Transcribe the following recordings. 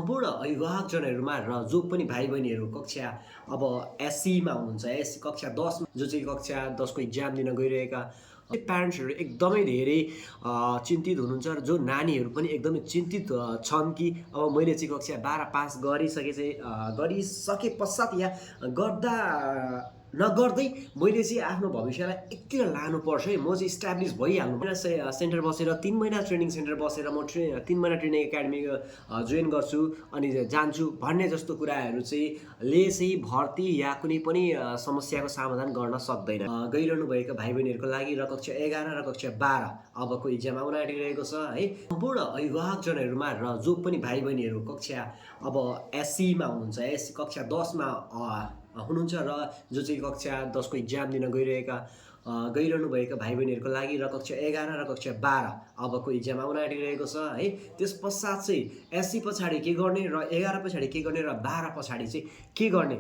सम्पूर्ण अभिभावकजनहरूमा र जो पनि भाइ बहिनीहरू कक्षा अब एससीमा हुनुहुन्छ, एससी कक्षा 10 जो चाहिँ कक्षा 10 को इक्जाम दिन गइरहेका प्यारेन्ट्सहरू एकदमै धेरै चिन्तित हुनुहुन्छ र जो नानीहरू पनि एकदमै चिन्तित छन् कि अब मैले चाहिँ कक्षा 12 पास गरिसके पश्चात या गर्दा नगर्दै मैले चाहिँ आफ्नो भविष्यलाई एकतिर लानुपर्छ है, म चाहिँ इस्टाब्लिस भइहाल्नु सेन्टर बसेर 3 महिना ट्रेनिङ सेन्टर बसेर म 3 महिना ट्रेनिङ एकाडेमी जोइन गर्छु अनि जान्छु भन्ने जस्तो कुराहरू चाहिँ भर्ती या कुनै पनि समस्याको समाधान गर्न सक्दैन। गइरहनु भएका भाइ बहिनीहरूको लागि र कक्षा 11 र कक्षा 12 अबको इक्जाम आउन आँटिरहेको छ है। सम्पूर्ण अभिभावकजनहरूमा र जो पनि भाइ बहिनीहरू कक्षा अब एससीमा हुनुहुन्छ, एससी कक्षा 10 मा हुनुहुन्छ र जो चाहिँ कक्षा 10 को इक्जाम दिन गइरहनु भएका भाइ बहिनीहरूको लागि र कक्षा 11 र कक्षा 12 अबको इक्जाम आउन आँटिरहेको छ है। त्यस पश्चात चाहिँ एससी पछाडि के गर्ने र 11 पछाडि के गर्ने र 12 पछाडि चाहिँ के गर्ने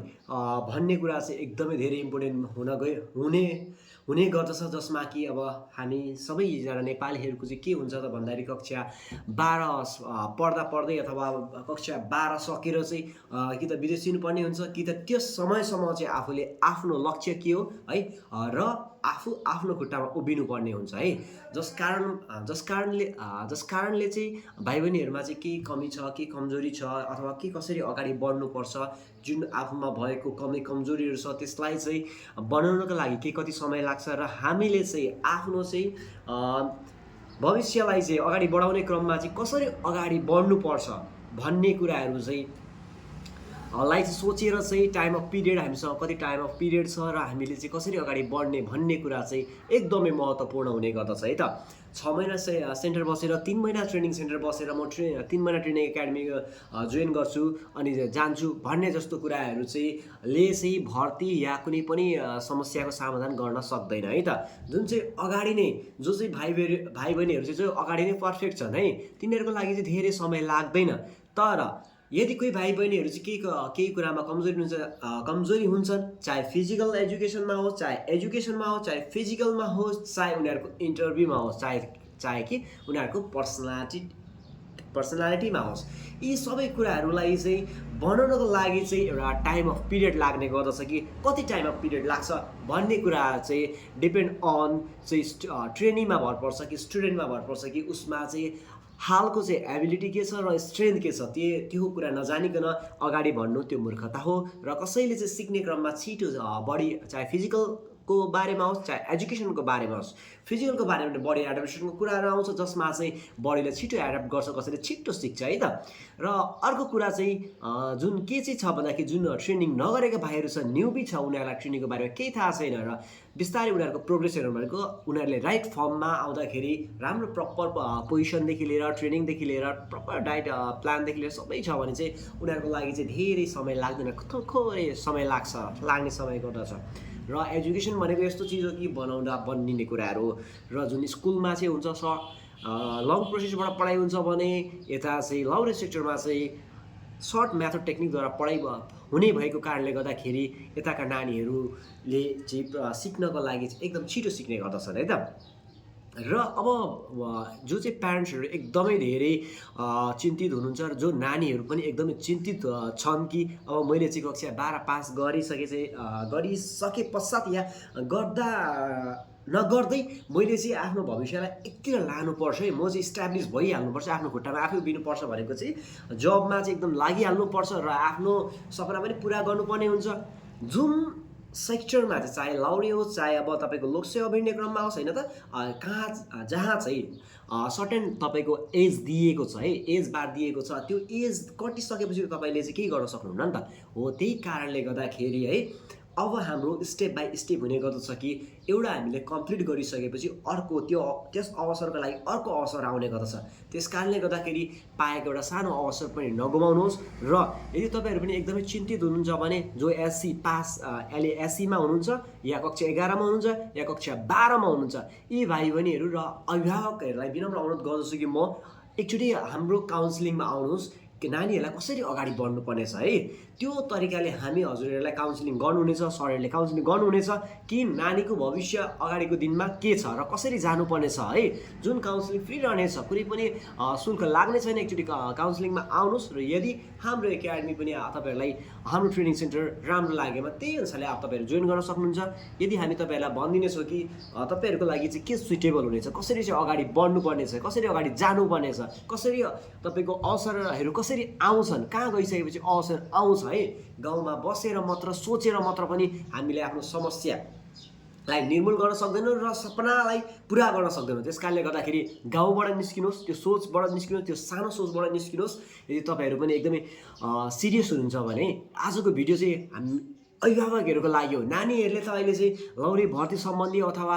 भन्ने कुरा चाहिँ एकदमै धेरै इम्पोर्टेन्ट हुने गर्दछ, जसमा कि अब हामी सबैजना नेपालीहरूको चाहिँ के हुन्छ त भन्दाखेरि कक्षा 12 पढ्दै अथवा कक्षा 12 सकेर चाहिँ कि त विदेश दिनुपर्ने हुन्छ कि त त्यस समयसम्म चाहिँ आफूले आफ्नो लक्ष्य के हो है र आफू आफ्नो खुट्टामा उभिनु पर्ने हुन्छ है। जस कारणले चाहिँ भाइ बहिनीहरूमा चाहिँ के कमी छ, के कमजोरी छ अथवा के कसरी अगाडि बढ्नुपर्छ, जुन आफूमा भएको कमजोरीहरू छ त्यसलाई चाहिँ बनाउनको लागि के कति समय लाग्छ र हामीले चाहिँ आफ्नो चाहिँ भविष्यलाई चाहिँ अगाडि बढाउने क्रममा चाहिँ कसरी अगाडि बढ्नुपर्छ भन्ने कुराहरू चाहिँ सोचेर चाहिँ टाइम अफ पिरियड हामीसँग कति टाइम अफ पिरियड छ र हामीले चाहिँ कसरी अगाडि बढ्ने भन्ने कुरा चाहिँ एकदमै महत्त्वपूर्ण हुने गर्दछ है त। 6 महिना सेन्टर बसेर 3 महिना ट्रेनिङ सेन्टर बसेर म 3 महिना ट्रेनिङ एकाडेमी जोइन गर्छु अनि जान्छु भन्ने जस्तो कुराहरू चाहिँ भर्ती या कुनै पनि समस्याको समाधान गर्न सक्दैन है त। जुन चाहिँ अगाडि नै जो चाहिँ भाइ बहिनीहरू चाहिँ अगाडि नै पर्फेक्ट छन् है, तिनीहरूको लागि चाहिँ धेरै समय लाग्दैन। तर यदि कोही भाइ बहिनीहरू चाहिँ केही कुरामा कमजोरी हुन्छन्, चाहे फिजिकल एजुकेसनमा होस्, चाहे एजुकेसनमा होस्, चाहे फिजिकलमा होस्, चाहे उनीहरूको इन्टरभ्यूमा होस्, चाहे कि उनीहरूको पर्सनालिटीमा होस्, यी सबै कुराहरूलाई चाहिँ बनाउनको लागि चाहिँ एउटा टाइम अफ पिरियड लाग्ने गर्दछ कि कति टाइम अफ पिरियड लाग्छ भन्ने कुरा चाहिँ डिपेन्ड अन चाहिँ ट्रेनिङमा भर पर्छ कि स्टुडेन्टमा भर पर्छ कि उसमा चाहिँ हालको चाहिँ एबिलिटी के छ र स्ट्रेन्थ के छ त्यो कुरा नजानिकन अगाडि बढ्नु त्यो मूर्खता हो। र कसैले चाहिँ सिक्ने क्रममा छिटो बढी चाहे फिजिकलको बारेमा होस् चाहे एजुकेसनको बारेमा होस्, फिजिकलको बारेमा बडी एडप्टेसनको कुराहरू आउँछ जसमा चाहिँ बडीले छिटो एडप्ट गर्छ, कसैले छिटो सिक्छ है त। र अर्को कुरा चाहिँ जुन के चाहिँ छ भन्दाखेरि जुन ट्रेनिङ नगरेका भाइहरू छ, न्युबी छ, उनीहरूलाई ट्रेनिङको बारेमा केही थाहा छैन र बिस्तारै उनीहरूको प्रोग्रेसहरू भनेको उनीहरूले राइट फर्ममा आउँदाखेरि राम्रो प्रपर पोजिसनदेखि लिएर ट्रेनिङदेखि लिएर प्रपर डाइट प्लानदेखि लिएर सबै छ भने चाहिँ उनीहरूको लागि चाहिँ धेरै समय लाग्दैन, थोरै समय लाग्ने समय गर्दछ। र एजुकेसन भनेको यस्तो चिज हो कि बनिने कुराहरू हो र जुन स्कुलमा चाहिँ हुन्छ लङ प्रोसेसबाट पढाइ हुन्छ भने यता चाहिँ लौरे सेक्टरमा चाहिँ सर्ट मेथड टेक्निकद्वारा पढाइ हुने भएको कारणले गर्दाखेरि यताका नानीहरूले चाहिँ सिक्नको लागि चाहिँ एकदम छिटो सिक्ने गर्दछन् है त। र अब जो चाहिँ प्यारेन्ट्सहरू एकदमै धेरै चिन्तित हुनुहुन्छ र जो नानीहरू पनि एकदमै चिन्तित छन् कि अब मैले चाहिँ कक्षा 12 पास गरिसके पश्चात या गर्दा नगर्दै मैले चाहिँ आफ्नो भविष्यलाई एकतिर लानुपर्छ है, म चाहिँ इस्टाब्लिस भइहाल्नुपर्छ, आफ्नो खुट्टामा आफै उभिनुपर्छ भनेको चाहिँ जबमा चाहिँ एकदम लागिहाल्नुपर्छ र आफ्नो सपना पनि पुरा गर्नुपर्ने हुन्छ। जुन सेक्टरमा चाहिँ चाहे लौरे होस् चाहे अब तपाईँको लोकसेवा भिड्ने क्रममा होस् होइन त, जहाँ चाहिँ सर्टेन तपाईँको एज दिएको छ है, एज बार दिएको छ, त्यो एज कटिसकेपछि तपाईँले चाहिँ केही गर्न सक्नुहुन्न नि त हो। त्यही कारणले गर्दाखेरि है अब हाम्रो स्टेप बाई स्टेप हुने गर्दछ कि एउटा हामीले कम्प्लिट गरिसकेपछि अर्को त्यस अवसरको लागि अर्को अवसर आउने गर्दछ। त्यस कारणले गर्दाखेरि पाएको एउटा सानो अवसर पनि नगुमाउनुहोस्। र यदि तपाईँहरू पनि एकदमै चिन्तित हुनुहुन्छ भने जो एससीमा हुनुहुन्छ या कक्षा 11 मा हुनुहुन्छ या कक्षा 12 मा हुनुहुन्छ, यी भाइ बहिनीहरू र अभिभावकहरूलाई विनम्र अनुरोध गर्दछु कि एकचोटि हाम्रो काउन्सिलिङमा आउनुहोस्, नानीहरूलाई कसरी अगाडि बढ्नुपर्नेछ है, त्यो तरिकाले हामी हजुरहरूलाई काउन्सिलिङ गर्नुहुनेछ, सरहरूले काउन्सिलिङ गर्नुहुनेछ कि नानीको भविष्य अगाडिको दिनमा के छ र कसरी जानुपर्नेछ है। जुन काउन्सिलिङ फ्री रहनेछ, कुनै पनि शुल्क लाग्ने छैन। एकचोटि काउन्सिलिङमा आउनुहोस् र यदि हाम्रो एकाडेमी पनि तपाईँहरूलाई हाम्रो ट्रेनिङ सेन्टर राम्रो लागेमा त्यही अनुसारले तपाईँहरू जोइन गर्न सक्नुहुन्छ। यदि हामी तपाईँहरूलाई भनिदिनेछौँ कि तपाईँहरूको लागि चाहिँ के सुइटेबल हुनेछ, कसरी चाहिँ अगाडि बढ्नुपर्नेछ, कसरी अगाडि जानुपर्नेछ, कसरी तपाईँको अवसरहरू कसरी आउँछन्, कहाँ गइसकेपछि अवसर आउँछ है। गाउँमा बसेर मात्र सोचेर मात्र पनि हामीले आफ्नो समस्यालाई निर्मूल गर्न सक्दैनौँ र सपनालाई पुरा गर्न सक्दैनौँ। त्यस कारणले गर्दाखेरि गाउँबाट निस्किनुहोस्, त्यो सोचबाट निस्किनुहोस्, त्यो सानो सोचबाट निस्किनुहोस्। यदि तपाईँहरू पनि एकदमै सिरियस हुनुहुन्छ भने आजको भिडियो चाहिँ हामी अभिभावकहरूको लागि हो। नानीहरूले त अहिले चाहिँ लौरी भर्ती सम्बन्धी अथवा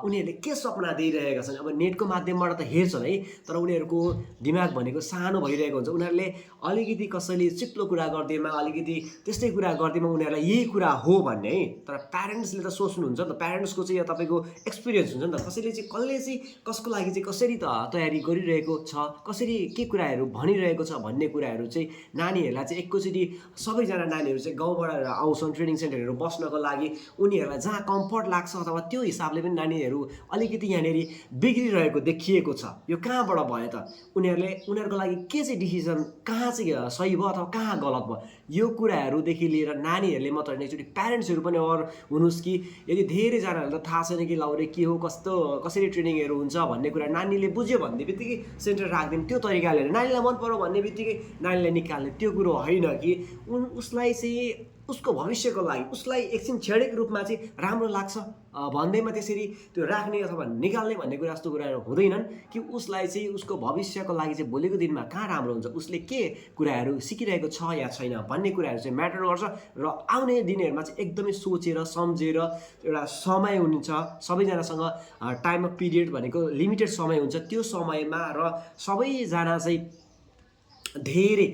उनीहरूले के सपना दिइरहेका छन्, अब नेटको माध्यमबाट त हेर्छन् है, तर उनीहरूको दिमाग भनेको सानो भइरहेको हुन्छ। उनीहरूले अलिकति कसैले चिप्लो कुरा गरिदिएमा, अलिकति त्यस्तै कुरा गरिदिएमा उनीहरूलाई यही कुरा हो भन्ने है। तर प्यारेन्ट्सले त सोच्नुहुन्छ नि त, प्यारेन्ट्सको चाहिँ तपाईँको एक्सपिरियन्स हुन्छ नि त, कसैले चाहिँ कसले चाहिँ कसको लागि चाहिँ कसरी त तयारी गरिरहेको छ, कसरी के कुराहरू भनिरहेको छ भन्ने कुराहरू चाहिँ नानीहरूलाई चाहिँ एकैचोटि सबैजना नानीहरू चाहिँ गाउँबाट आउँछन् ट्रेनिङ सेन्टरहरू बस्नको लागि। उनीहरूलाई जहाँ कम्फर्ट लाग्छ अथवा त्यो हिसाबले पनि नानीहरू अलिकति यहाँनिर बिग्रिरहेको देखिएको छ। यो कहाँबाट भयो त, उनीहरूको लागि के चाहिँ डिसिजन कहाँ चाहिँ सही भयो अथवा कहाँ गलत भयो, यो कुराहरूदेखि लिएर नानीहरूले मात्र होइन, एकचोटि प्यारेन्ट्सहरू पनि अवेर हुनुहोस् कि यदि धेरैजनाहरूलाई त थाहा छैन कि लाउरे के हो, कसरी ट्रेनिङहरू हुन्छ भन्ने कुरा नानीले बुझ्यो भन्ने बित्तिकै सेन्टर राखिदिने त्यो तरिकाले नानीलाई मन पऱ्यो भन्ने बित्तिकै नानीलाई निकाल्ने त्यो कुरो होइन कि उसलाई चाहिँ उसको भविष्यको लागि उसलाई एकछिन क्षणिक रूपमा चाहिँ राम्रो लाग्छ भन्दैमा त्यसरी त्यो राख्ने अथवा निकाल्ने भन्ने कुरा जस्तो कुराहरू हुँदैनन् कि उसलाई चाहिँ उसको भविष्यको लागि चाहिँ भोलिको दिनमा कहाँ राम्रो हुन्छ, उसले के कुराहरू सिकिरहेको छ या छैन भन्ने कुराहरू चाहिँ म्याटर गर्छ। र आउने दिनहरूमा चाहिँ एकदमै सोचेर सम्झेर एउटा समय हुन्छ, सबैजनासँग टाइम अफ पिरियड भनेको लिमिटेड समय हुन्छ, त्यो समयमा र सबैजना चाहिँ धेरै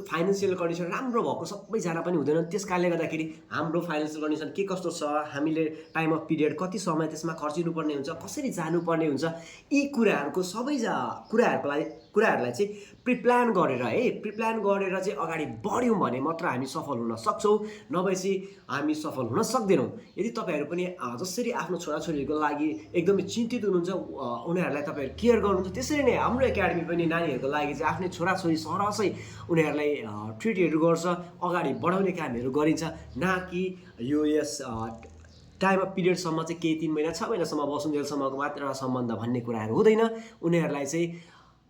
फाइनेन्सियल कन्डिसन राम्रो भएको सबैजना पनि हुँदैन। त्यस कारणले गर्दाखेरि हाम्रो फाइनेन्सियल कन्डिसन के कस्तो छ, हामीले टाइम अफ पिरियड कति समय त्यसमा खर्चिनुपर्ने हुन्छ, कसरी जानुपर्ने हुन्छ, यी कुराहरूको कुराहरूलाई चाहिँ प्रिप्लान गरेर चाहिँ अगाडि बढ्यौँ भने मात्र हामी सफल हुन सक्छौँ, नभए चाहिँ हामी सफल हुन सक्दैनौँ। यदि तपाईँहरू पनि जसरी आफ्नो छोराछोरीहरूको लागि एकदमै चिन्तित हुनुहुन्छ, उनीहरूलाई तपाईँहरू केयर गर्नुहुन्छ, त्यसरी नै हाम्रो एकाडेमी पनि नानीहरूको लागि चाहिँ आफ्नै छोराछोरी सहजै उनीहरूलाई ट्रिटहरू गर्छ, अगाडि बढाउने कामहरू गरिन्छ, न कि यस टाइम अफ पिरियडसम्म चाहिँ केही 3 महिना 6 महिनासम्म बसुन्जेलसम्मको मात्र सम्बन्ध भन्ने कुराहरू हुँदैन। उनीहरूलाई चाहिँ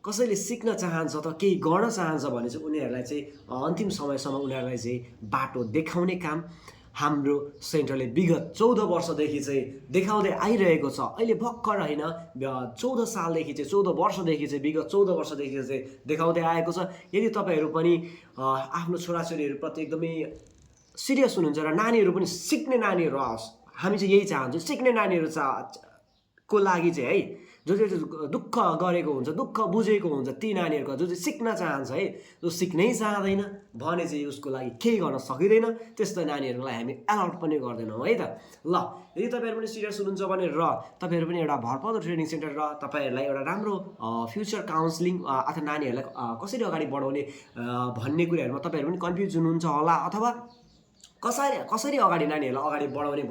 कसैले सिक्न चाहन्छ त केही गर्न चाहन्छ भने चाहिँ उनीहरूलाई चाहिँ अन्तिम समयसम्म उनीहरूलाई चाहिँ बाटो देखाउने काम हाम्रो सेन्टरले विगत 14 वर्षदेखि चाहिँ देखाउँदै आइरहेको छ। अहिले भर्खर होइन, 14 सालदेखि चाहिँ 14 वर्षदेखि चाहिँ विगत 14 वर्षदेखि चाहिँ देखाउँदै आएको छ। यदि तपाईँहरू पनि आफ्नो छोराछोरीहरूप्रति एकदमै सिरियस हुनुहुन्छ र नानीहरू पनि सिक्ने नानीहरू आओस्, हामी चाहिँ यही चाहन्छौँ। सिक्ने नानीहरू को लागि चाहिँ है, जो दुःख गरेको हुन्छ, दुःख बुझेको हुन्छ, ती नानीहरूको जो चाहिँ सिक्न चाहन्छ है, जो सिक्नै चाहँदैन भने चाहिँ उसको लागि केही गर्न सकिँदैन, त्यस्तो नानीहरूलाई हामी एलाउट पनि गर्दैनौँ है त। ल, यदि तपाईँहरू पनि सिरियस हुनुहुन्छ भने र तपाईँहरू पनि एउटा भरपर्दो ट्रेनिङ सेन्टर र तपाईँहरूलाई एउटा राम्रो फ्युचर काउन्सिलिङ अथवा नानीहरूलाई कसरी अगाडि बढाउने भन्ने कुराहरूमा तपाईँहरू पनि कन्फ्युज हुनुहुन्छ होला, अथवा कसरी अगाडि नानीहरूलाई अगाडि बढाउने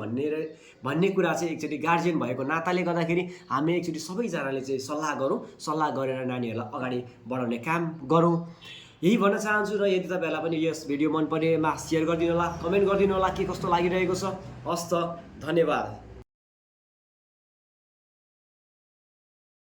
भन्ने कुरा चाहिँ एकचोटि गार्जियन भएको नाताले गर्दाखेरि हामी एकचोटि सबैजनाले चाहिँ सल्लाह गरेर नानीहरूलाई अगाडि बढाउने काम गरौँ, यही भन्न चाहन्छु। र यदि तपाईँहरूलाई पनि यस भिडियो मन परेमा सेयर गरिदिनु होला, कमेन्ट गरिदिनु होला के कस्तो लागिरहेको छ। हस् त, धन्यवाद।